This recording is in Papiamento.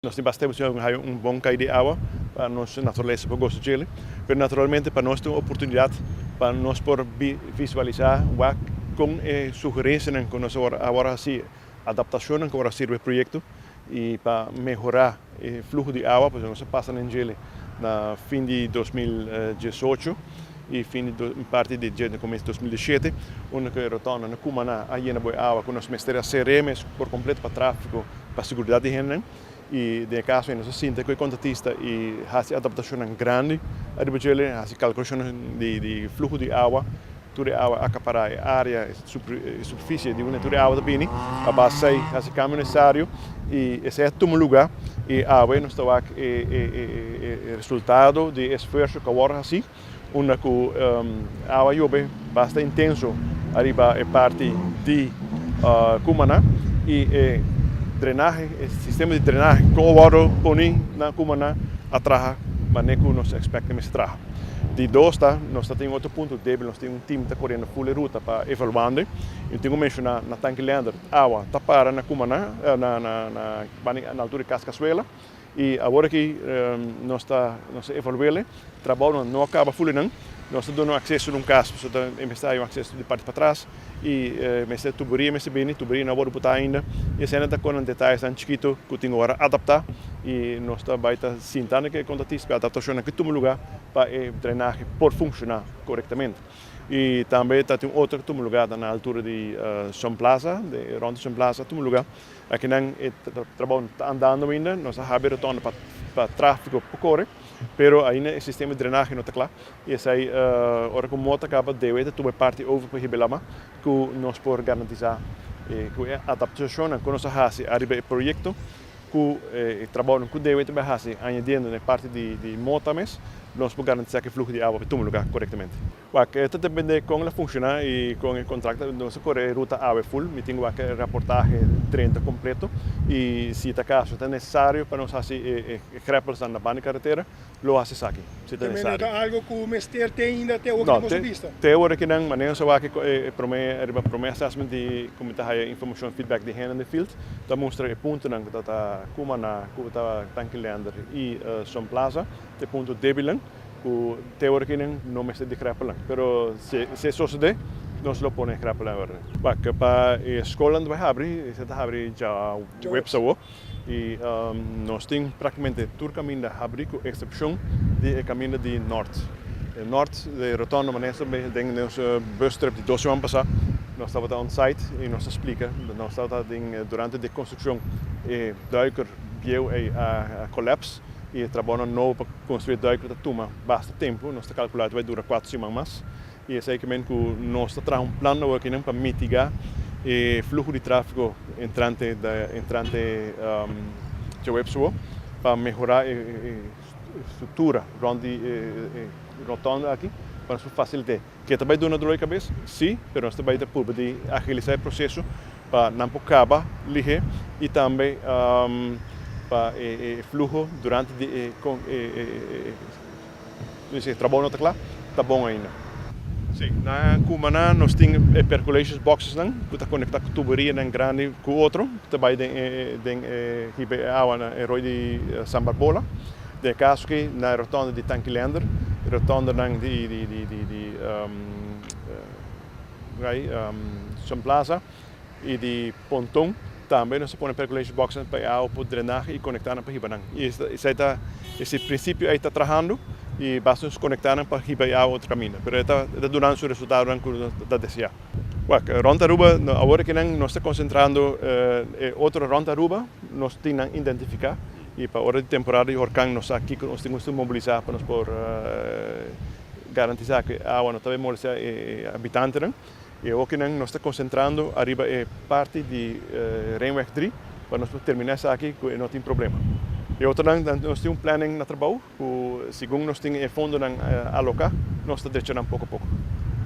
Nos tin basta tempu sin haya un bon kai di awa pa nos naturalesa por gosa djele, pero naturalmente pa nos ta un oportunidat pa nos por visualisá wak kon e sugerensianan ku nos a wòrdu hasi, adaptashonnan ku a wòrdu hasi riba e proyekto i pa mehorá e fluho di awa, pasobra nos a pasa den djele na fin di 2018 i fin di parti di dje na komienso di 2017, unda ku e rotonda na Cumaná a yena bo e awa ku nos mester a ser'é mes por kompleto pa tráfiko, pa seguridat di hendenan. I den e kaso ei nos a sinta ku e kontratista i hasi adaptashonnan grandi ariba djele, hasi kalkulashonnan di fluho di awa, tur e awa akapará e área, e superfisie di unda tur e awa ta bini, a base ei hasi kambio nesesario i esei a tuma lugá i awe nos ta wak e resultado di e esfuerso ku a wòrdu hasi unda ku awa yobe basta intenso ariba e parti di Cumaná i e drenahe, e sistema di drenahe ku a wòrdu poni na Cumaná a traha manera ku nos expect ku mester traha. Di dos ta, nos ta tin otro punto debil, nos tin un team ta koriendo full e ruta pa evaluando i tin ku menshoná na Tanki Leander awa ta para na Cumaná, na na na altura di Cas Casuela i awor aki nos ta nos ta evaluele, trabounan no a kaba full nan, nos ta duna un akseso na un kas pasobra ta mester hay un akseso di parti patras i mester tuberia mester bini, tuberia no a wòrdu putá ainda i esei nan ta konan detayesnan chikito ku tin ku wòrdu adaptá i nos ta bai ta sinta na ku e kontratista pa e adaptashonnan ke tuma lugá pa e drenahe por funshoná korektamente. I tambe ta tin otro ku tuma lugá ta na altura di Sun Plaza, rònt di Sun Plaza tuma lugá. Akinan e trabou no ta andando ainda, nos a habri rotonda pa tráfiko por kore, pero ainda e sistema di drenahe no ta kla. I esei ora ku mota kaba debe ta tuma e parti over pa hiba e lama ku nos por garantisá ku e adaptashonnan ku nos a hasi ariba e proyekto ku e trabounan ku debe ta bai hasi añadiendo na e parti di mota mes, nos por garantisá ku e fluho di awa por tuma lugá korektamente. Wak, e ta depende kon el a funshoná i kon e kontrakt ta. Nos a kore e ruta awe ful, mi tin wak e raportahe 30 kompleto i si ta kaso ta nesesario pa nos hasi e grèpelsnan na banda di karetera, lo hasi esaki si ta Te nesesario. no ta algo ku mester te ainda te awor No, ku te nos bista? te awor aki nan manera nos a wak e promé riba promé assessment di ku mi ta haya informashon feedback di hende den field ta mustra e puntonan ku ta ta Cumaná, ku ta Tanki Leander i Sun Plaza ta e punto debilnan. Ku te ora ki nan no mester di grèpelnan, pero si e sosodé nos lo pone grèpelnan awor. Wak, pa e skolnan ta bai habri, esei ta habri djaweps awor i nos tin praktikamente tur kaminda habri ku eksepshon di e kaminda di nòrt. E nòrt di rotonda manera nos ta den nos bus trip di dos siman pasá nos tabata on site i nos ta splika nos tabata den durante di konstrukshon e duiker bieu ei a kòlèps. I e trabounan nobo pa konstruí e duiker ta tuma basta tempu. Nos ta kalkulá ta bai dura 4 siman mas. I esei ke men ku nos ta traha un plan awor akinan pa mitigá e fluho di tráfiko entrante djaweps awor pa mehorá e struktura rònt di e rotònda aki pa nos por fasilit'é. Ke ta bai duna dolor di kabes? Sí, pero nos ta bai ta purba di agilisá e proseso pa nan por kaba lihé i tambe pa e fluho durante di e trabou no ta kla ta bon ainda. Sí, na Cumaná nos tin e percolations boxesnan ku ta konektá ku tuberianan grandi ku otro ku ta bai den e den e hiba e awa na e roi di San Barbola. Den e kaso aki na e rotonda di Tanki Leander, e rotondanan di di di di di Sun Plaza i di Ponton tambe nos a pone percolation boxnan pa e awa por drenahe i konektá nan pa hiba nan. I esei ta ese prinsipio ei ta trahando i basta nos konektá nan pa hiba e awa otro kaminda. Pero e ta e ta dunando su resultadonan ku nos ta deseá. Wak, rònt Aruba awor aki nan nos ta konsentrando e otro rònt Aruba nos tin nan identifiká i pa ora di temporada di horkan nos sa kiko nos tin ku mobilisá pa nos por Garantisá ku e awa no ta bai molestiá e habitantenan. I awokinan nos ta konsentrando ariba e parti di Ringweg 3 pa nos por terminá esaki ku e no tin problema. E otronan nos tin un planning na trabou ku segun nos tin e fondonan aloká nos ta drecha nan poko poko.